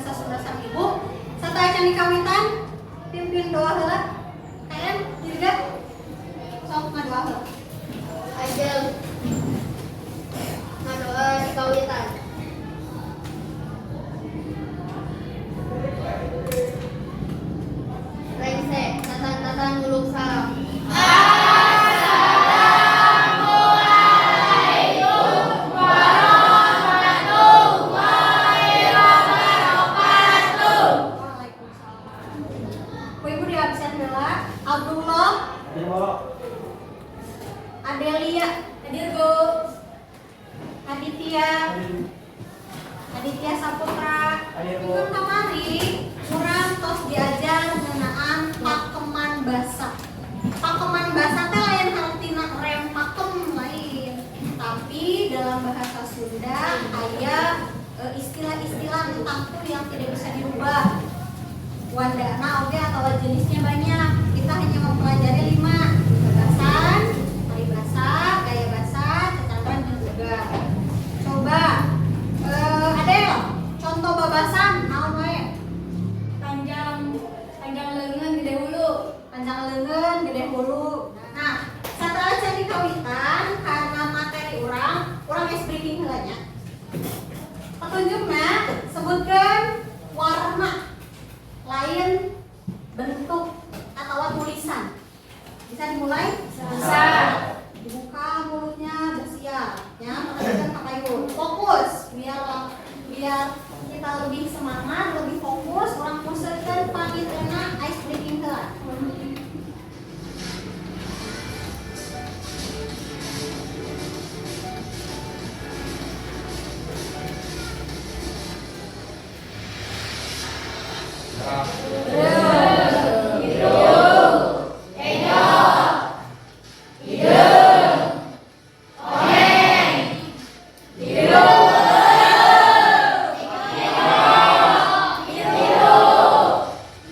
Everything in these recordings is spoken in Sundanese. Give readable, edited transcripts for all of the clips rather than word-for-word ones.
bahasa Sunda sareng Ibu. Sateuacan dikawitan, pimpin doa heula. Kalian juga sok ngadoa heula. Ajeng ngadoa dikawitan. Rengse tatan-tatan uluk salam. Assalamualaikum warahmatullahi wabarakatuh. Waalaikumsalam. Ku Ibu di absen heula. Abdullah, Adelia, Hadir, Bu. Aditya, Aditya Saputra. Hadir, Bu. Minggu kamari urang tos diajar ngeunaan pakeman basa. Pakeman basa teh lain hartina rem pakem lain. Tapi dalam bahasa Sunda aya istilah-istilah tangtu yang tidak bisa dirubah. Wandana oge atau jenisnya banyak. Kita hanya mempelajari 5: babasan, paribasa, gaya basa, cacandran, dan juga. Coba, Adel, contoh babasan, naon wae? Panjang panjang leungeun, gede hulu. Panjang leungeun, gede hulu. Nah, sateuacan dikawitan karena materi urang, urang ice breaking heula nya. Petunjukna sebutkan warna lain, bentuk atau tulisan. Bisa dimulai? Bisa. Dibuka mulutnya, bersiap. Ya, perhatikan kapayun. Fokus biar biar kita lebih semangat, lebih fokus, urang pusatkan pangitena ice breaking heula. Biru, hejo, hideung, koneng, biru, hejo, biru, koneng, hideung, hejo, biru,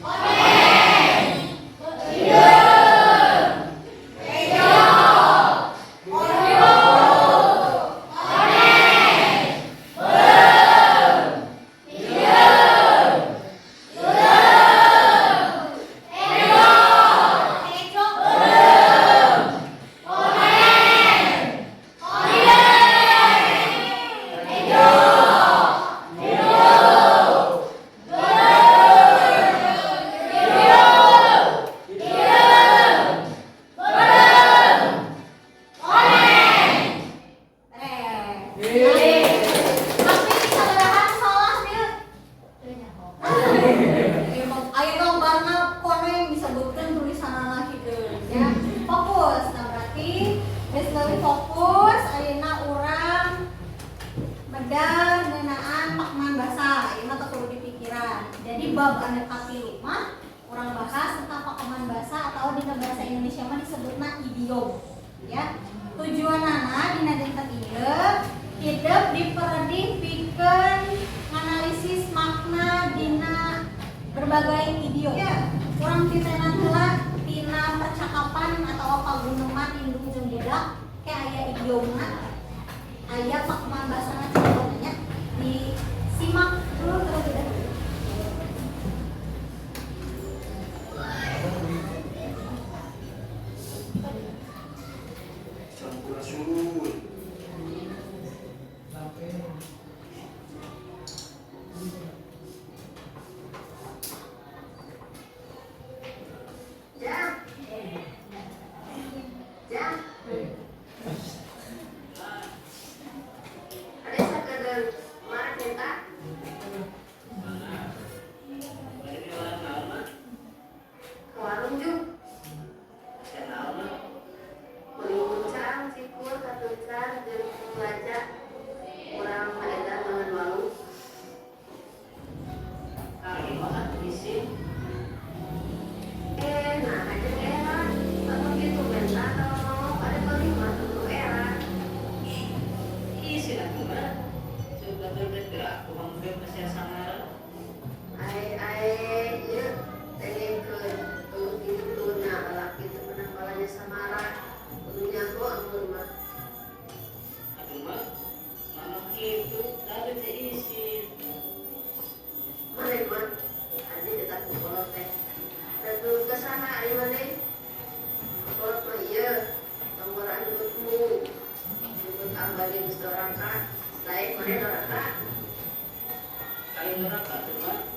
koneng, beureum, hideung, beureum, hejo, Hejo. Beureum, koneng, hideung, hejo, biru, beureum, biru, hideung, beureum, koneng. Eh. Tapi sabaraha salah dia? Ayo gambarna koneng disebutkan tulisanna gitu ya. Fokus. Nah, berarti geus leuwih fokus ayeuna urang medar ngeunaan pakeman basa. Ayeuna teu kudu dipikiran. Jadi bab anu katilu mah urang bahas tentang pakeman basa atau dina bahasa Indonesia mah disebutna idiom ya. Tujuanana dina dinten ieu hidep diperedih pikeun nganalisis makna dina berbagai idiom. Ya, urang titenan heula tina percakapan atau paguneman indung jeung budak kayak aya idiomna, aya pakeman basana, contohnya disimak dulu terlebih dahulu. Sampurasun. Jang. Jang. Ada sakadar marah kita. Lain doraka tuh, Mak.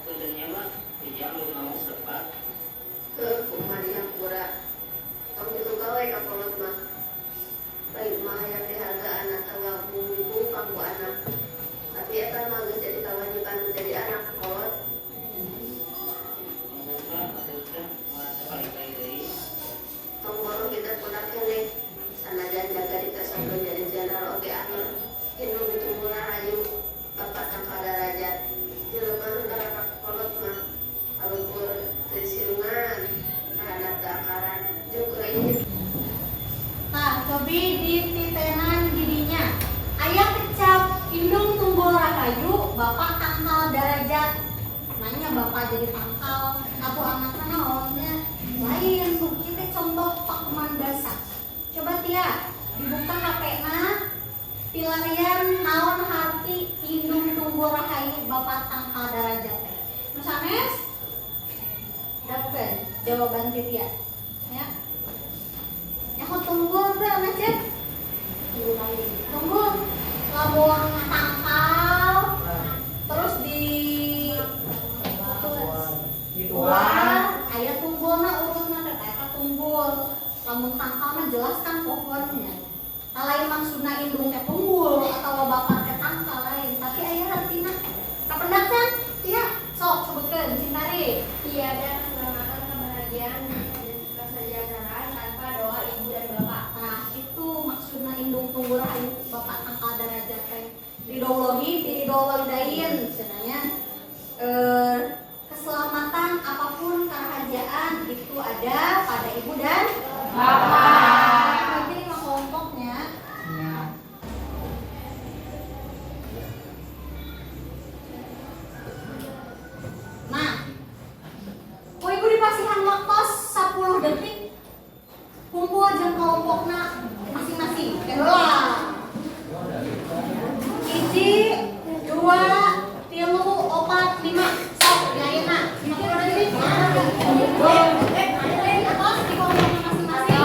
Punten nya, Mak, Ujang lumaos lepat. Heuh, kumaha dihampura. Tong diluka we ka kolot mah. Lain mah hayang dihargaan atawa bung kanggo anak. Tapi eta mah geus jadi kawajiban jadi anak ka kolot. Muhun, Mak, hapunten moal sakali-kali deui. Tong boro kita budak keneh. Sanajan jaga dikasongkeun jadi jenderal oge anger. Indung ditunggul rahayu, bapak tangkal darajat. Jelema nu doraka ka kolot mah kaluhur teu sirungan, kahandap teu akaran, jeung kuring. Nah, cobi dititenan didinya. Aya kecap indung tunggul rahayu, bapak tangkal darajat. Nanya bapak jadi tangkal atau anaknya naonnya lain mungkin teh contoh pakeman basa. Coba Tia, dibuka HP-na, pilarian naon harti indung tunggul rahayu, bapak tangkal darajat teh. Nu sanes? Dapet jawaban ti Tia. Ya. Nyaho tunggul teh anak cek? Tunggul lamun tangkal terus di tuang aya tunggulna, urutna teh eta tunggul. Lamun tangkal mah jelas kan pohonnya. Tah, lain maksudna indung teh tunggul atau bapak teh tangkal, lain, tapi aya hartina. Kapendak can? Iya, sok sebutkeun Sintari. Tiada keselamatan, kebahagiaan, dan kesejahteraan tanpa doa ibu dan bapak. Nah, itu maksudna indung tunggul rahayu, bapak tangkal darajat teh. Ridhollahi ridho walidain cenanya, keselamatan apapun, kerajaan itu ada pada ibu dan bapak. Berarti lima kelompoknya. Ya. Nah, ku ibu dipasihan waktu 10 detik, kumpul jeung kelompokna masing-masing. Heula. Hiji, dua, tilu, opat, lima. Sok, ya. 50 detik. Atos di kelompokna masing-masing.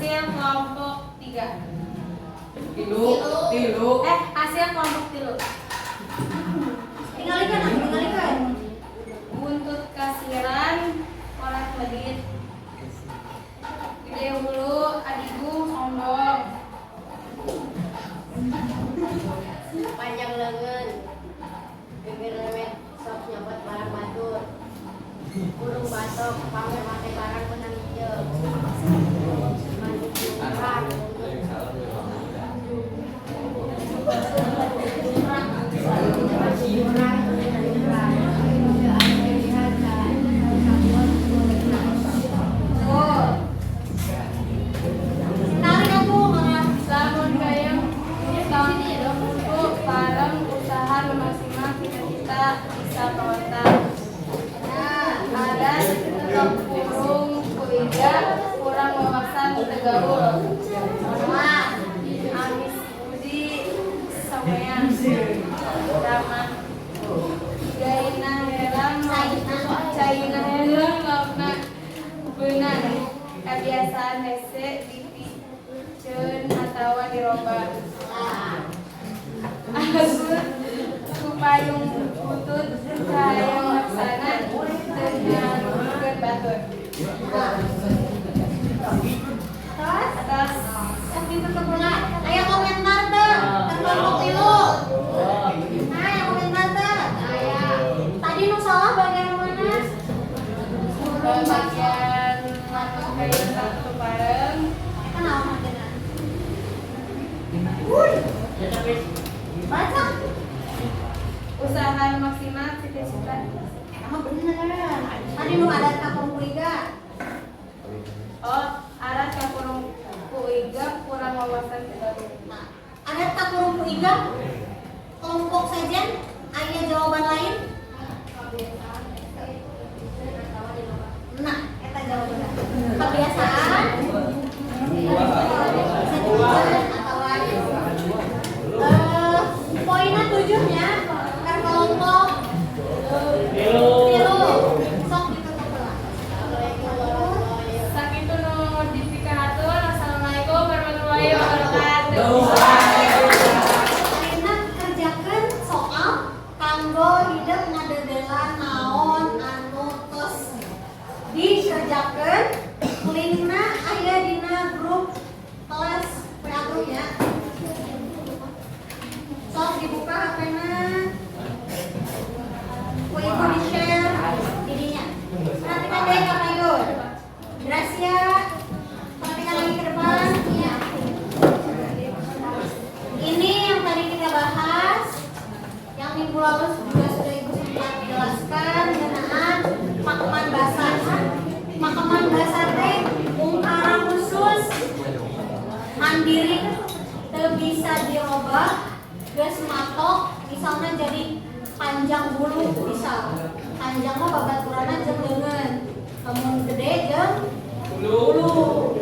Hasil kelompok 3. Tilu, tilu. Eh, hasil kelompok 3. Tinggalikeun atuh, tinggalikeun. Buntut kasiran korat medit. Gede hulu adigung sombong. Panjang leungeun, bibir lemet sok nyopot barang batur. Burung batok pamer make barang meunang hijau. Manuk jungkrak buntut jungkrak jungkrak jungkrak. Teu aya pilihan sakuat. Tuh. Tarik atuh marah. Lamun kayang tong ku pareng usaha nu maksimal cita-cita bisa kawata. Nah, Adat kapurung ku iga kurang wawasan teu gaul. Wah. Amis budi somean ramah. Gaina herang, caina herang laukna beunang. Kebiasaan hese dipiceun atawa diroba. Agut ku payung butut kahayang laksana teu nyarukeun batur. Terus Atas. Sok ditutup heula. Aya komentar teu? Keur kelompok 3. Nah, aya komentar teu? Aya. Tadi nu salah bagian mana? Bagian lamun kayang satu bareng. Eta naon hargana? Baca. Usaha nu maksimal cita-cita. Eta mah bener. Tadi nu adat kapurung ku iga. Oh, adat kapurung ku iga kurang wawasan teu gaul. Nah, adat kapurung ku iga kelompok saja aya jawaban lain? Kebiasaan hese dipiceun atawa diroba. Nah, eta jawabanna. Kebiasaan bisa dipiceun atawa poinnya 7 nya per kelompok 3, sok ditutup heula. Assalamualaikum warahmatullahi. Sakitu nu dipikahatur. Assalamualaikum warahmatullahi wabarakatuh. Ayeuna kerjakeun soal kanggo hidep ngadedelan naon anu tos dikerjakeun. Linkna aya dina grup kelas WA grup ya. Sok dibuka HP-na ku ibu, di share didinya. Perhatikan deh Kak Ayun, Gracia, perhatikan lagi ke depan ya. Ini yang tadi kita bahas, yang minggu lalu juga sudah ibu sempat jelaskan ngeunaan pakeman basa. Pakeman basa teh ungkara khusus mandiri, teu bisa dirobah, geus matok. Misalnya jadi panjang bulu, misal panjang mah babaturanna jeung leungeun, lamun gede jeung bulu.